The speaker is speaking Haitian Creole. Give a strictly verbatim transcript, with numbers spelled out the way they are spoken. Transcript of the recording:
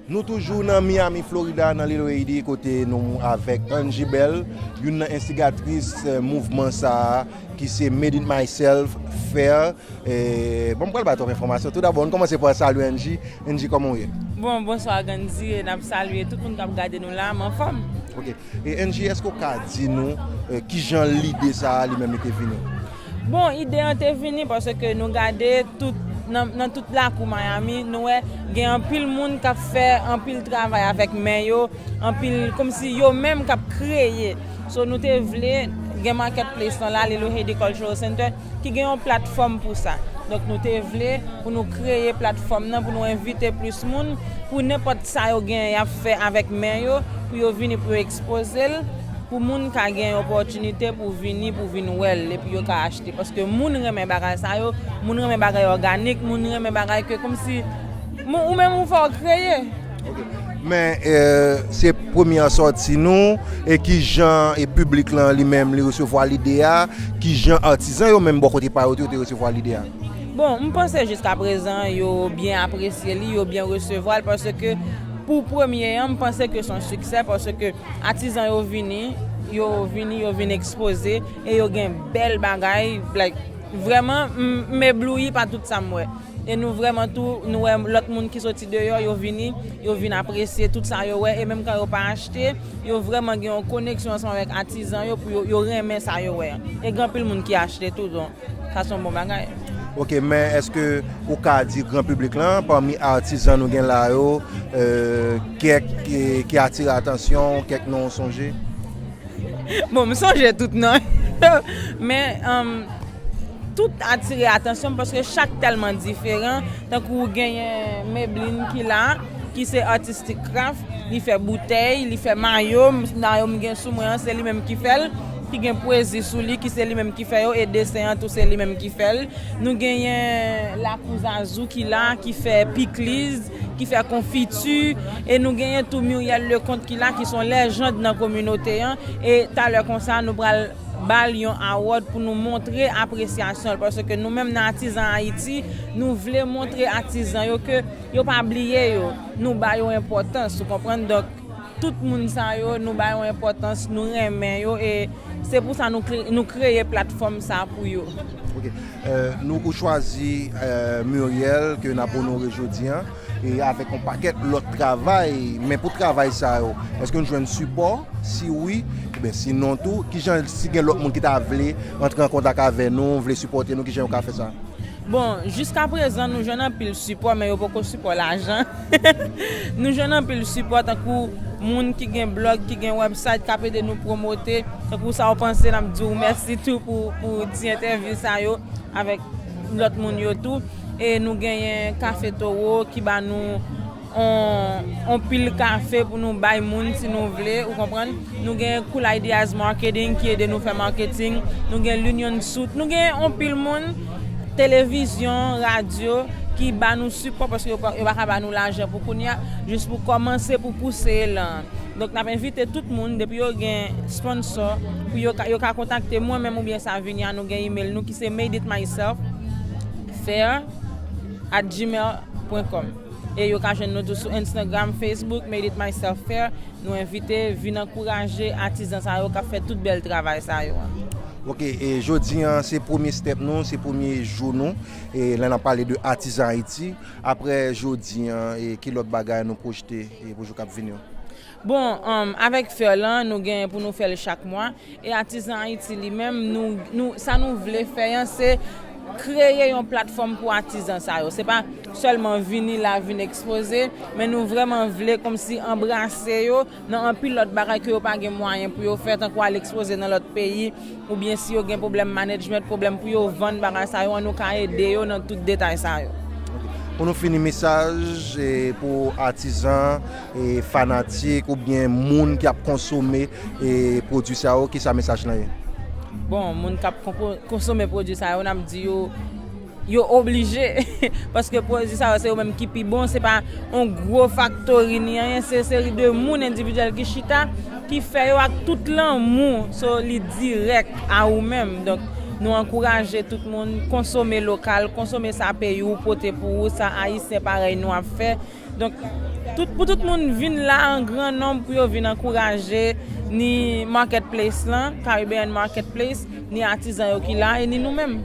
Nou toujou nan Miami, Florida, nan Little Haiti, kote nou avèk Angie Bell, youn nan enstigatris, eh, mouvman sa a, ki se Made It Myself Fair. Eh, bon, m pral ba twòp enfòmasyon. Tou dabò, nou kòmanse pa salye Angie. Angie, kòman w ye? Bon, bonswa, Gandhi, e n ap salye tout moun k ap gade nou la, m anfòm. Ok. E Angie, èske w ka di nou, eh, kijan lide sa a li menm li te vini? Bon, ide an te vini paske nou gade tout, nan, nan tout lakou Miami, nou wè gen anpil moun k ap fè anpil travay avèk men yo, anpil kòmsi yo menm k ap kreye. So, nou te vle gen marketplace lan la, Little Haiti Cultural Center, ki gen yon platfòm pou sa. Donk, nou te vle pou nou kreye platfòm nan, pou nou envite plis moun, pou nenpòt sa yo gen y ap fè avèk men yo, pou yo vini, pou yo ekspoze l, pou moun ka gen opòtinite pou vini, pou vin wè l, epi yo ka achte. Paske moun renmen bagay sa yo, moun renmen bagay òganik, moun renmen bagay ke kòmsi, moun, ou menm ou fè w kreye. Ok. Men, eh, se premye sòti nou, e kijan, e piblik lan li menm li resevwa lide a, kijan atizan yo menm bò kote pa yo tou yo te resevwa lide a? Bon, m panse jiskaprezan yo byen apresye li, yo byen resevwa l, paske pou premye an, m panse ke se yon siksè, paske atizan yo vini, yo vini, yo vin ekspoze, e yo gen bèl bagay, like, vrèman, m, m eblouyi pa tout sa m wè. E nou vrèman tou, nou wè lòt moun ki soti deyò, yo vini, yo vin apresye tout sa yo wè, e menm kan yo pa achte, yo vrèman gen yon koneksyon ansanm avèk atizan yo pou yo, yo renmen sa yo wè. E gen anpil moun ki achte tou, donk, sa se yon bon bagay. Ok, men èske ou ka di gran piblik lan, pami atizan nou gen la yo, eh, kèk ki, ki atire atansyon, kèk non w sonje? Bon, m sonje tout non yo. Men, um, tout atire atansyon m paske chak tèlman diferan. Tankou ou genyen Mebline ki la, ki se Artistic Craft, li fè boutèy, li fè mayo, m, mayo m gen sou mwen an, se li menm ki fè l, ki gen pwezi sou li, ki se li menm ki fè yo, e desen an tou, se li menm ki fè l. Nou genyen Lakou Zazou ki la, ki fè pikliz, ki fè konfiti, e nou genyen tou Muriel Leconte ki la, ki se yon lejand nan kominote an, e talè konsa, nou pral ba l yon award pou nou montre apresyasyon l, paske nou menm nan Atizan Ayiti, nou vle montre atizan yo ke yo pa bliye yo, nou ba yo enpòtans, ou konprann? Donk, tout moun sa yo, nou ba yo enpòtans, nou renmen yo, e se pou sa nou kre-, nou kreye platfòm sa pou yo. Ok. Euh, nou, ou chwazi, euh, Muriel, ke n ap onore jodi an, e avèk yon pakèt lòt travay. Men pou travay sa yo, èske nou jwenn sipò? Si wi, ebyen, sinon tou, kijan, si gen lòt moun ki ta vle antre an kontak avè nou, vle sipòte nou, kijan yo ka fè sa? Bon, jiskaprezan, nou jwenn anpil sipò, men yo poko sipò lajan. Nou jwenn anpil sipò, tankou moun ki gen blòg, ki gen website, k ap ede nou pwomote. Tankou sa w panse, n ap di w mèsi tou pou, pou ti entèvyou sa yo avèk lòt moun yo tou. E nou genyen Kafe Towo ki ba nou on, on pil kafe pou nou bay moun si nou vle, ou konprann? Nou gen Cool Ideas Marketing ki ede nou fè marketing. Nou gen L'Union Soute. Nou gen on pil moun, televizyon, radyo, ki ba nou sipò paske yo pa, yo pa ka ba nou lajan pou kounye a, jis pou kòmanse, pou pouse elan an. Donk, n ap envite tout moun, depi yo gen sponsor, pou yo ka, yo ka kontakte mwen menm oubyen Savinia, nou gen email nou ki se made it myself fair at gmail point com. E yo ka jwenn nou tou sou Instagram, Facebook, Made It Myself Fair. Nou envite, vin ankouraje atizan sa yo k ap fè tout bèl travay sa yo an. Ok, e jodi an, se premye step nou, se premye jou nou, e lè n ap pale de Atizan Ayiti. Aprè jodi an, e ki lòt bagay nou pwojte, e pou jou k ap vini yo? Bon, um, avèk Fair lan, nou gen pou nou fè l chak mwa. E Atizan Ayiti li menm, nou, nou, sa nou vle fè an, se kreye yon platfòm pou atizan sa yo. Se pa sèlman vini la, vin ekspoze, men nou vrèman vle kòmsi anbrase yo nan anpil lòt bagay ke yo pa gen mwayen pou yo fè, tankou al ekspoze nan lòt peyi, oubyen si yo gen pwoblèm management, pwoblèm pou yo vann bagay sa yo an, nou ka ede yo nan tout detay sa yo. Pou nou fini, mesaj, e, pou atizan, e, fanatik oubyen moun ki ap konsome, e, pwodui sa yo, kisa mesaj lan ye? Bon, moun k ap konpo-, konsome pwodui sa yo, n ap di yo, yo oblije. Paske pwodui sa yo, se yo menm ki pi bon, se pa yon gwo faktori ni anyen, se seri de moun endividyèl ki chita, ki fè yo ak tout lanmou. So, li dirèk a ou menm. Donk, Nou ankouraje tout moun konsome lokal, konsome sa peyi w pote pou ou, sa ayisyen parèy nou ap fè. Donk, tout, pou tout moun vin la an gran nonb pou yo vin ankouraje ni marketplace lan, Caribbean Marketplace, ni atizan yo ki la e ni nou menm.